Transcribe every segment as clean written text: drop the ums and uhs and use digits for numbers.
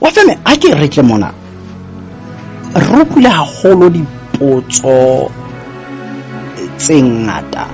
Wa feme a ke re tle mona re utlwile haholo dipotso tse ngata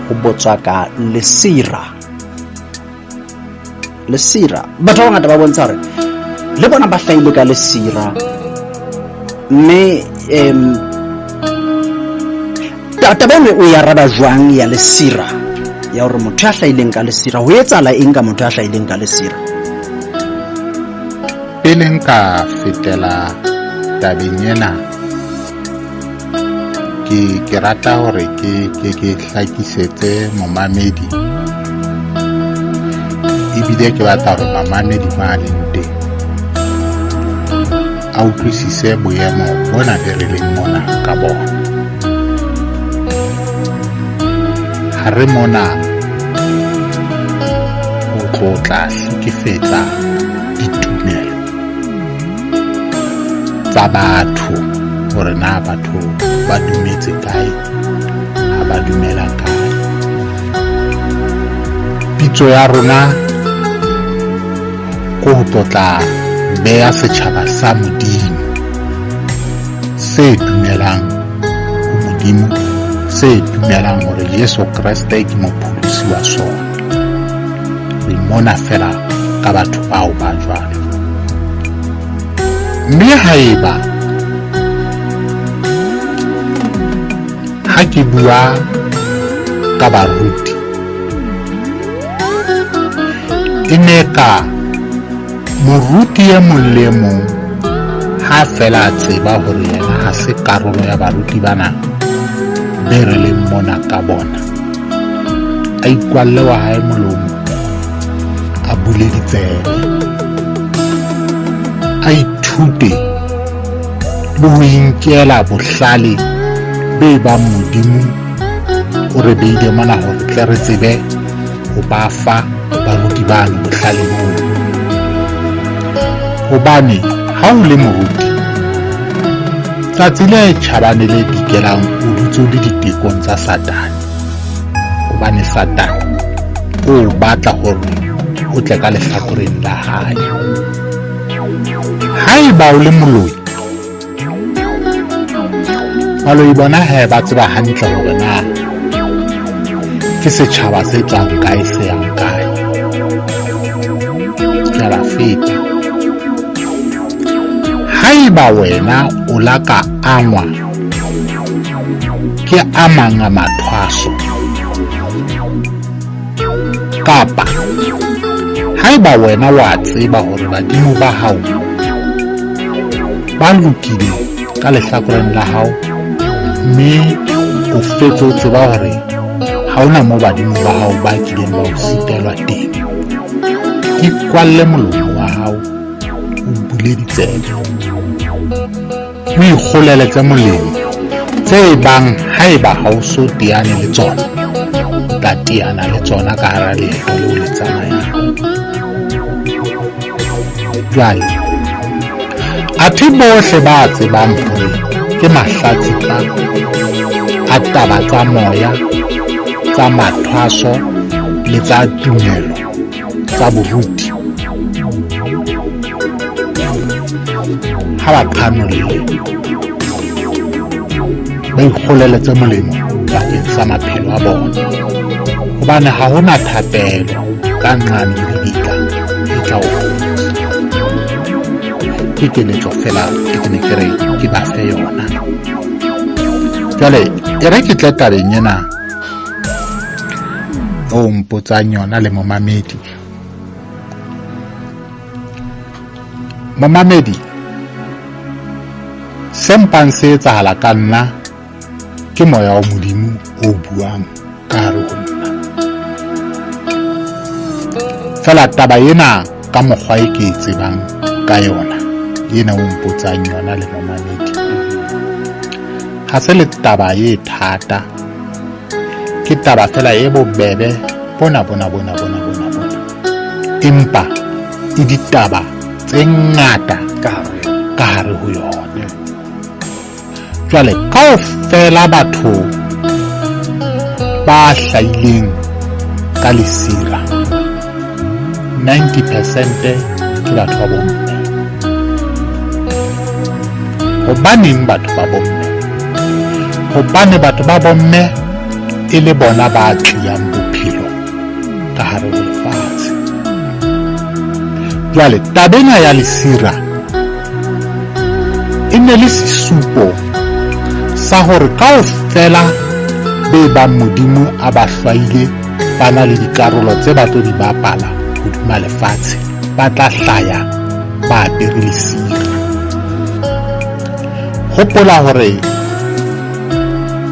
ho botswa ka lesira. Lesira batho ba bangata ba bontsha hore le bona ba hlahile ka lesira mme taba eno o e araba jwang ya lesira ya hore motho ya hlahileng ka lesira ho etsahala eng ka motho ya hlahileng ka lesira? Pele nka fetela tabeng ena ke ke rata hore ke ke ke hlakisetse momamedi ebile ke batla hore mamamedi ba leng teng a utlwisise boemo bona be re leng mona ka bona. Ha re mona ho tlotla hlekefetsa ditumelo tsa batho hore na batho ba dumetse kae ha ba dumela kae. Pitso ya rona ko ho tlotla beya setjhaba sa Modimo se dumelang ho Modimo, se dumelang hore Jesu Kreste ke mopholosi wa sona. Re mona fela ka batho bao ba jwalo. Mme haeba ha ke bua ka baruti e ne ka moruti e mong le e mong ha fela a tseba hore yena ha se karolo ya baruti bana be re leng mona ka bona, a ikwalle wa hae molomo, a bule ditsebe, a ithute le ho inkela bohlale be bang Modimo o re beile mona hore tle re tsebe ho ba fa baruti bano bohlale boo. Hobane ha o le moruti, tsatsi le tjhabane le dikelang o dutse o le ditekong tsa Satane. Hobane Satane o batla hore o tle ka lehlakoreng la hae. Haeba o le moloi, baloi bona he ba tseba hantle hore na ke setjhaba se tswang kae se yang kae. Ke a ba feta. Haeba wena o la ka angwa ke a mang a mathwaso kapa haeba wena wa tseba hore badimo ba hao ba lokile ka lehlakoreng la hao mme o fetse o tseba hore ha hona moo badimo ba hao ba kileng ba o sitelwa teng, ikwalle molomo wa hao, o bule ditsebe, o ikgolele tse molemo tse bang haeba ha o so teane le tsona, o tla teana le tsona ka hara leeto leo le tsamayang. Jwale athe bohle ba tsebang hore ke mahlatsipa a taba tsa moya, tsa mathwaso le tsa tumelo tsa boruti, ha ba qhanolle, ba ikgolele tse molemo bakeng sa maphelo a bona, hobane ha hona thapelo ka nqane ho lebitla e tla o pholosa. Ke keletso fela e ke ne ke re ke ba fe yona. Jwale e re ke tle tabeng ena o mpotsang yona le momamedi. Momamedi, se mpang se etsahala ka nna ke moya wa Modimo o buang ka hare ho nna. Fela taba ena ka mokgwa e ke e tsebang ka yona, ena o mpotsang yona le momamedi, ha se le taba e thata, ke taba fela e bobebe bona bona bona bona bona bona, empa e ditaba tse ngata ka hare ho yona. Jwale kaofela batho ba hlahileng ka lesira 90% ke batho ba bomme. Hobaneng batho ba bomme? Hobane batho ba bomme e le bona ba tliyang bophelo ka hare ho lefatshe. Jwale taba ena ya lesira e ne le sesupo sa hore kaofela be bang Modimo a ba hlwaile ba na le dikarolo tse ba tlo di bapala hodima lefatshe, ba tla hlaya ba apere lesira. Hopola hore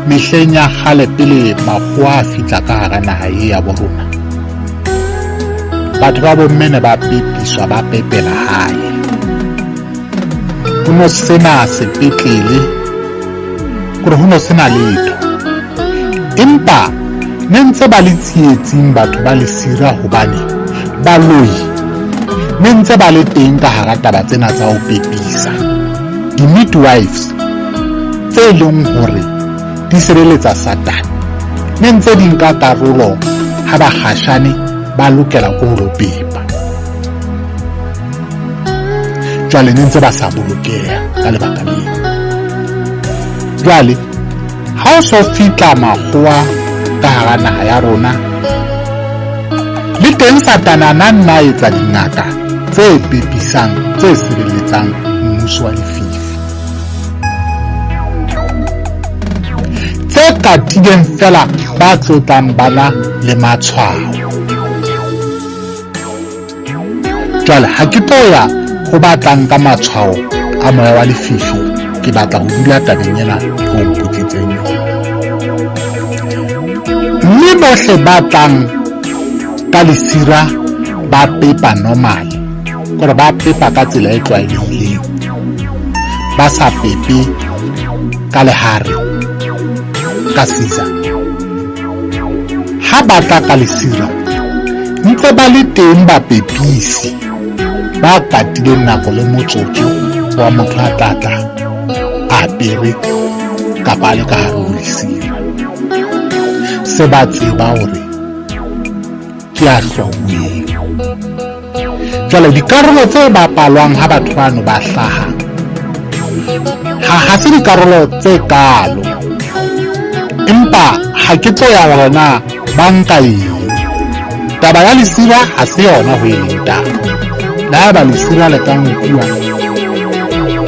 mehleng ya kgale pele makgowa a fihla ka hara naha e ya bo rona, batho ba bomme ne ba pepiswa ba pepela hae. Ho no sena sepetlele, kore ho no sena letho. Empa ne ntse ba le tsietsing batho ba lesira hobane baloi ne ntse ba le teng ka hara taba tsena tsa ho pepisa. Di-midwives tse leng hore di sebeletsa Satane ne ntse di nka karolo ha bakgashane ba lokela ko ho lo pepa. Jwale ne ntse ba sa bolokeha ka lebaka leo. Jwale ha o so fihla makgowa ka hara naha ya rona, le teng Satane a na nna a etsa dingaka tse pepisang tse sebeletsang mmuso wa lefifi, tse katileng fela ba tlotlang bana le matshwao. Jwale ha ke tlo ya ho ba tlang ka matshwao a moya wa lefifi, ke batla ho dula tabeng ena eo mpotsitseng yona. Mme bohle ba tlang ka lesira ba pepa normal, kore ba pepa ka tsela e tlwaelehileng, ba sa pepe ka lehare ka sisa. Ha ba tla ka lesira, ntse ba le teng bapepisi ba katileng nako le motsotso wa motho a tla tla a apere kapa a le ka hare ho lesira. Se ba tseba hore ke a hlwauweng. Jwale dikarolo tse bapalwang ha batho bano ba hlaha ha se dikarolo tse kaalo, empa ha ke tlo ya hore na ba nka eng. Taba ya lesira ha se yona ho e leng taba. Le haeba lesira le ka nkuwa,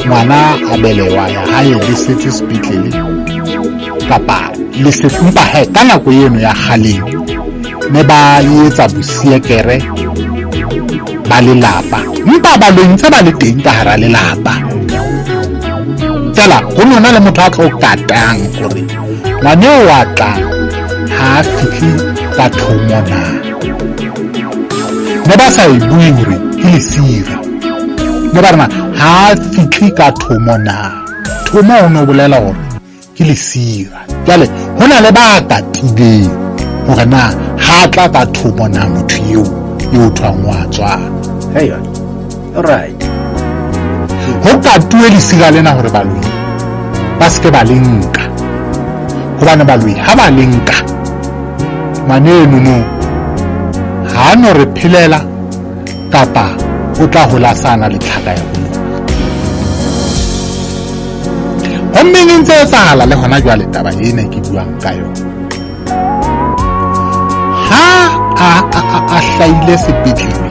ngwana a belewa ya hae le setse sepetlele kapa le setse, empa he ka nako eno ya kgaleng ne ba etsa bosiekere ba lelapa, empa baloi ntse ba le teng ka hara lelapa. Fela ho nona le motho a tlo katang hore ngwane eo wa tlang ha a fihle ka thomo na. Ne ba sa e bue hore ke lesira, ne ba re na ha a fihle ka thomo na. Thomo o no bolela hore ke lesira. Jwale ho na le ba katileng hore na ha tla ka thomo na motho eo eo thwang wa tswala. Hey, all right. Ho katuwe lesira lena hore baloi ba se ke ba le nka, hobane baloi ha ba le nka ngwane eno no ha no re phelela kapa o tla hola sana le tlhaka ya boloi. Hommeng e ntse etsahala le hona jwale taba ena ke buang ka yona. Ha a hlahile sepetlele,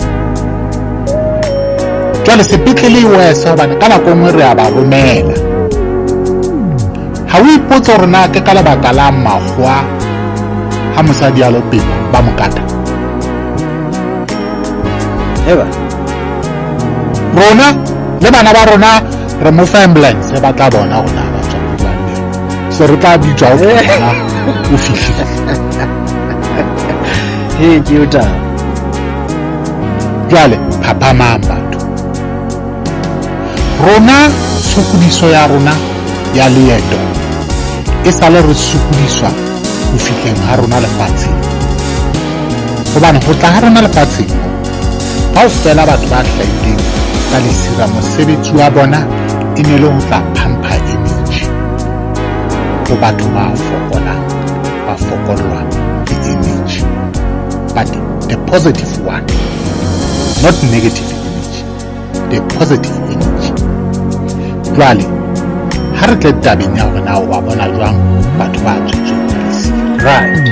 jwale sepetlele e wese hobane ka nako nngwe re a ba romela. Ha o ipotse hore na ke ka lebaka la makgowa ha mosadi a lo pepa ba mo kata. Eba. Rona le bana ba rona re mo fa ambulance ba tla bona hore na ba tswa jwang. Se re tla bitswa ho ngwana o fihlile. He ke o taba. Jwale phaphamang batho. Rona tshokodiso ya rona ya leeto e sale re sokodiswa ho fihleng ha rona lefatsheng. Hobane ho tla ha rona lefatsheng, kaofela batho ba hlahileng ka lesira mosebetsi wa bona e ne le ho tla phampa energy ho batho ba fokolang, ba fokollwa ke energy, but the positive one, not negative energy, the positive energy. Jwale Ha re tle tabeng ya hore na o ba bona jwang batho ba tswetsweng ka lesira. Right.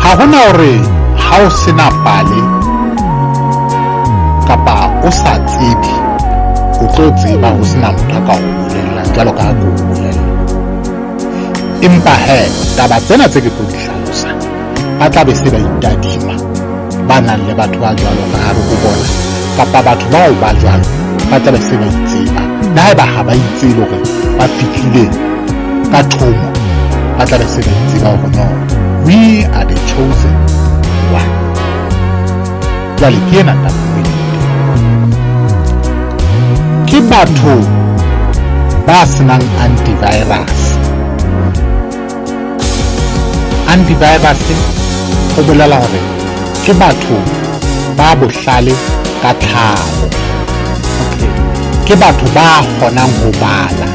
Ha hona hore ha o sena pale kapa o sa tsebe, o tlo tseba ho sena motho a ka o bolellang jwalo ka ha ke o bolella. Empa he, taba tsena tse ke tlo di hlalosa, ba tla be se ba itadima ba nang le batho ba jwalo ka hare ho bona, kapa batho bao ba jwalo ba tla be se ba itseba. Le haeba ha ba itsebe hore ba fihlile ka thomo, ba tla be se ba itseba hore no, we are the chosen one. Jwale ke ena taba e leng teng. Ke batho ba senang antivirus. Antivirus ho bolela hore ke batho ba bohlale ka tlhaho. Okay. Ke batho ba kgonang ho bala.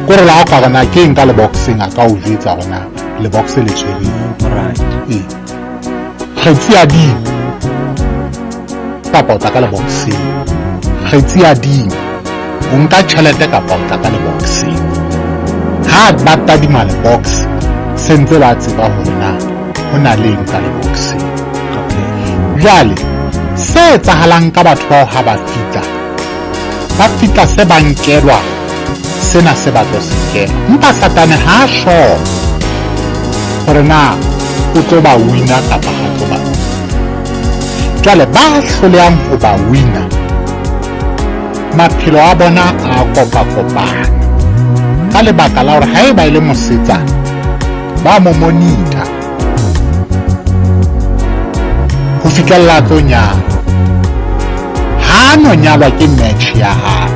Kore la o ka re na ke eng ka leboxeng, a ka o jwetsa hore na lebox le tshwere eng. Right. Ee. Kgetsi ya dimo kapa o tla ka leboxeng. Kgetsi ya dimo, o nka tjhelete kapa o tla ka leboxeng. Ha ba tadima lebox, se ntse ba tseba hore na ho na le eng ka leboxeng. Okay. Jwale se etsahalang ka batho bao ha ba fihla, ba fihla se ba nkelwa sena se ba tlo se nkela. Empa Satane ha a sure hore na o tlo ba wina kapa ha tlo ba wina. Jwale ba hlolehang ho ba wina, maphelo a bona a kopa-kopana ka lebaka la hore haeba e le mosetsana, ba mo monitor ho fihlella a tlo nyalwa. Ha no nyalwa ke match ya hae.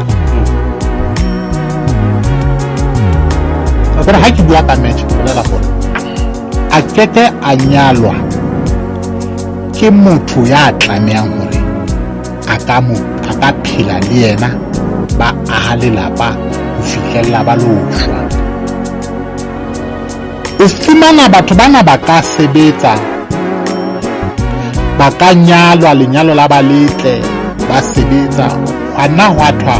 Hore ha ke bua ka match, ke bolela hore a keke a nyalwa ke motho ya tlamehang hore a ka mo, a ka phela le yena, ba aha lelapa ho fihlella ba lo shwa. O fumana batho bana ba ka sebetsa, ba ka nyalwa, lenyalo la ba letle, ba sebetsa, hwa nna hwa thwa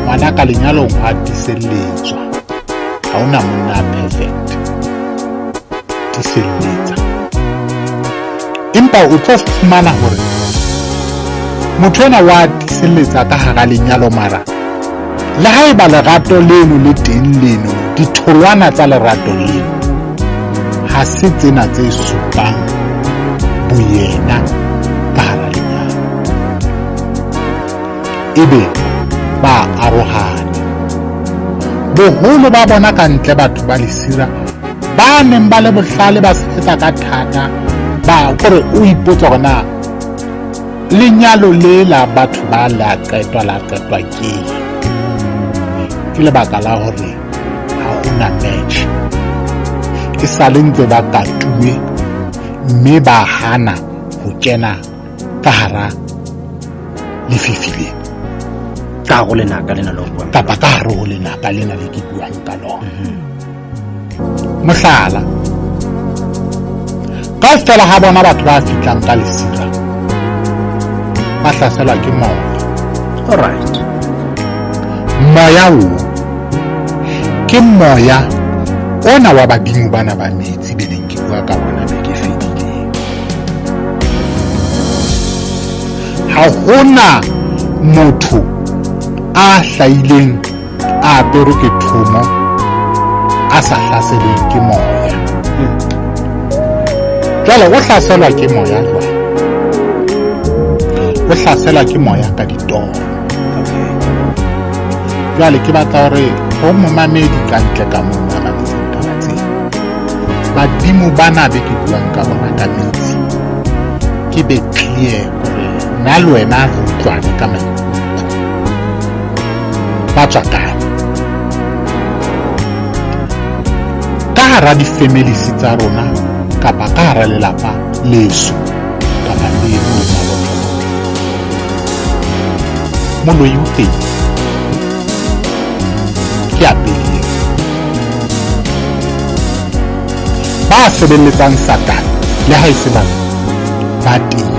ngwana ka lenyalong hwa tiiselletswa. Ha hona monna perfect. Tiiselletsa. Empa o tlo fumana hore motho ena wa tiiselletsa ka hara lenyalo, mara le haeba lerato leno le teng leno, ditholwana tsa lerato leno ha se tsena tse supang boyena ka hara lenyalo. Ebe ba arohana. Boholo ba bona ka ntle batho ba lesira ba neng ba le bohlale, ba sebetsa ka thata, ba kore o ipotsa hore na lenyalo le la batho ba la qetwa, la qetwa ke eng? Ke lebaka la hore ha hona match. E sale ntse ba katuwe mme ba hana ho kena ka hara lefifi lena. Ka hare ho lenaka lena le o buang. Kapa ka hare ho lenaka lena le ke buang ka lona. Mohlala, kaofela ha bona batho ba fihlang ka lesira ba hlaselwa ke moya. All right. Moya o ke moya ona wa badimo bana ba metsi be neng ke bua ka bona beke e fetileng. Ha hona motho a hlahileng a apere ke thomo a sa hlaselweng ke moya. Jwale o hlaselwa ke moya jwang? O hlaselwa ke moya ka ditoro. Okay. Jwale ke batla hore ho momamedi ka ntle ka moo a mametseng taba tsena, badimo bana be ke buang ka bona ka metsi, ke be clear hore nna le wena re utlwane ka maikutlo. Ba tswa kae? Ka hara di-families tsa rona kapa ka hara lelapa leso kapa leno le mabotlolo, moloi o teng. Ke ya pele eo. Ba sebeletsang Satane le ha e se baloi ba teng.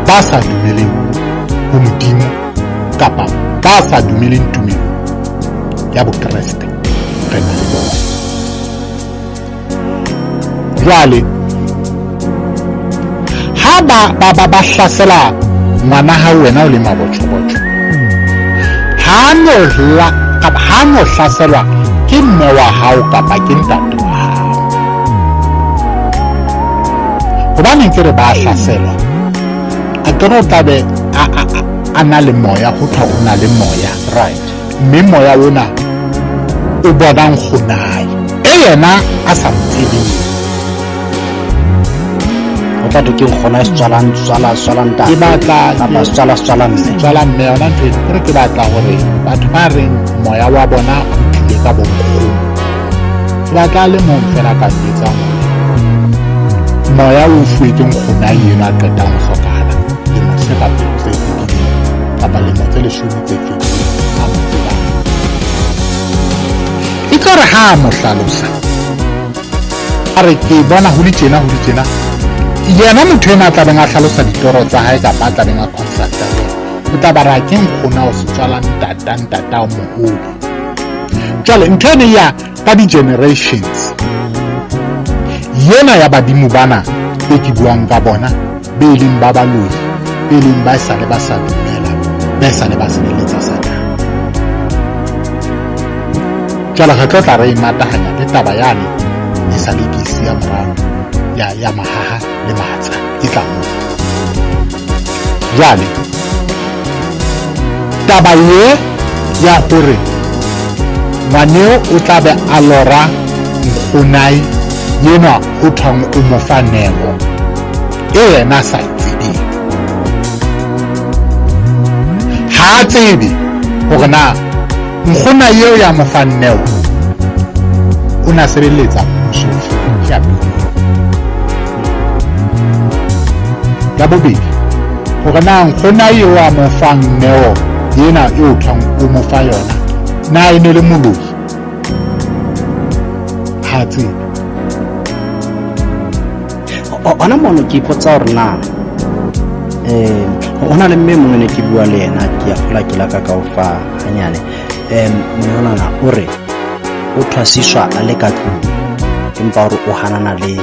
Ba Ba sa dumeleng ho Modimo kapa ba sa dumeleng tumelo ya Bokreste, re na le bona. Jwale ha ba ba ba ba hlasela ngwana hao wena o le mabotjhobotjho, ha no la kapa ha no hlaselwa ke mme wa hao kapa ke ntate wa hao. Hobaneng ke re ba hlaselwa? A ke re o tla be a a a na le moya, ho thwa o na le moya. Right. Mme moya ona o bona nkgonae e yena a sa mo tsebeng. O tla thwe ke nkgona e setswalang tswala tswala ntate. Ke batla kapa setswala setswala mme. Setswala mme yona ntho eno. Kore ke batla hore batho ba reng moya wa bona o tlile ka bonkgono. Ke batla a le mong fela ka njwetsang hore moya o fuwe ke nkgona eno a qetang ho hlokahala lemo se ka pele tse fetileng kapa lemo tse leshome tse fetileng a mo tsebang. E tlo re ha a mo hlalosa a re ke bona ho le tjena ho le tjena, yena motho ena a tlabeng a hlalosa ditoro tsa hae kapa a tlabeng a consulta le yena, o tla ba re a ke nkgona o setswala ntata ntata o moholo. Jwale ntho ene ya ka di-generations yena ya badimo bana be ke buang ka bona, be leng ba baloi, be leng ba esale ba sa dumela, ba esale ba sebeletsa Satane. Jwale re tlo tla re e matahanya le taba yane e sa le ke siya morao ya ya mahaha le matsha ke tla moo. Jwale taba ye ya hore ngwaneo o tla be a lora nkgonae yenwa ho thwang o mo fa neo e yena a sa e tsebeng, ha a tsebe hore na nkgona eo ya mo fang neo o na sebeletsa mmuso ofe. Ya pele. Ya bobedi, hore na nkgona eo a mo fang neo ena eo thwang o mo fa yona na e ne le moloi, ha tsebe. Hona mono ke ipotsa hore na ho na le mme mongwe ne ke bua le yena, ke ya kgola ke laka ka o fa hanyane. Mme onana o re o thwasiswa a le ka tlung, empa hore o hanana le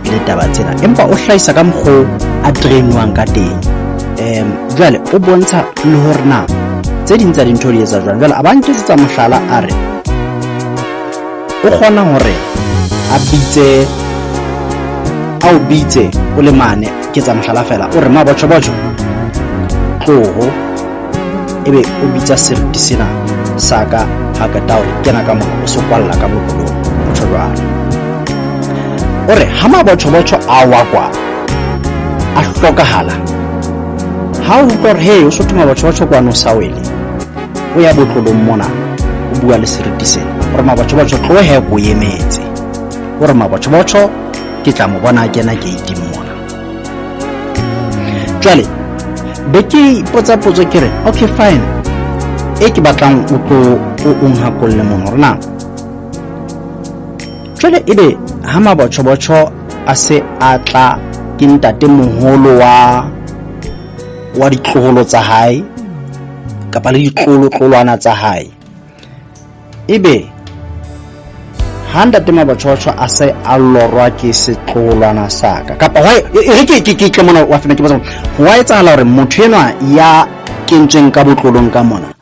le taba tsena, empa o hlahisa ka mokgo a trainwang ka teng. Jwale o bontsha le hore na tse ding tsa dintho di etsa jwang. Jwale a ba nketsetsa mohlala, a re o kgona hore a bitse, a o bitse o le mane, ke tsa mohlala fela, o re mabotjho-botjho tloho, ebe o bitsa seriti sena sa ka, ha qeta hore kena ka mona, o se kwalla ka botlolong, o tjho jwalo. O re ha mabotjho-botjho a wa kwa a hlokahala, ha o utlwa hore he o sotho mabotjho-botjho kwano sa wele, o ya botlolong mona, o bua le seriti sena, o re mabotjho-botjho tlohe he ko emetse, o re mabotjho-botjho ke tla mo bona a kena gate mona. Jwale be ke ipotsa potso ke re okay fine, e ke batlang o tlo o nhakolle mono hore na jwale ebe ha mabotjho-botjho a se a tla ke ntate moholo wa wa ditloholo tsa hae kapa le ditlolo-tlolwana tsa hae, ebe ha ntate mabotjhotjho a se a lorwa ke setloholwana sa ka, kapa e re ke ke tle mona wa fema ke botsa, ho wa etsahala hore motho enwa ya kentsweng ka botlolong ka mona